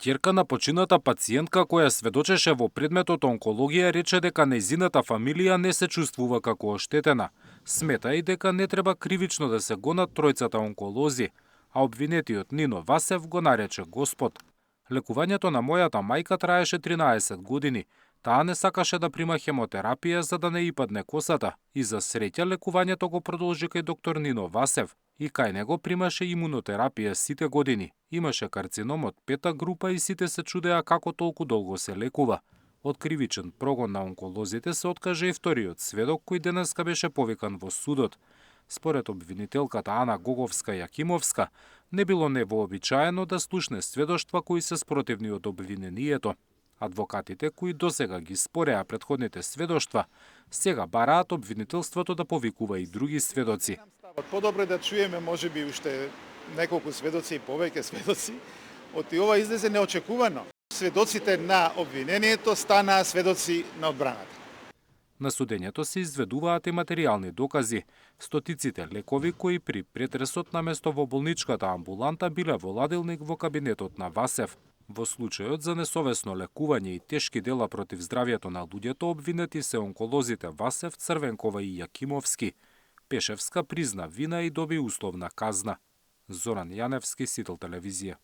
Ќерка на почината пациентка која сведочеше во предметот онкологија рече дека нејзината фамилија не се чувствува како оштетена. Смета и дека не треба кривично да се гонат тројцата онколози, а обвинетиот Нино Васев го нарече Господ. Лекувањето на мојата мајка траеше 13 години. Таа не сакаше да прима хемотерапија за да не ѝ падне косата и за среќа лекувањето го продолжи кај доктор Нино Васев и кај него примаше имунотерапија сите години. Имаше карцином од 5-та група и сите се чудеа како толку долго се лекува. Од кривичен прогон на онколозите се откаже и вториот сведок кој денеска беше повикан во судот. Според обвинителката Ана Гоговска-Јакимовска, не било невообичаено да слушне сведоштва кои се спротивни од обвинението. Адвокатите кои досега ги спореа претходните сведоштва, сега бараат обвинителството да повикува и други сведоци. Подобро да чуеме можеби уште неколку сведоци и повеќе сведоци, оти ова излезе неочекувано. Сведоците на обвинението станаа сведоци на одбраната. На судењето се изведуваат и материјални докази. Стотиците лекови кои при претресот на место во болничката амбуланта биле во ладилник во кабинетот на Васев. Во случајот за несовесно лекување и тешки дела против здравјето на луѓето обвинети се онколозите Васев, Црвенкова и Јакимовски. Пешевска призна вина и доби условна казна. Зоран Јаневски, Сител телевизија.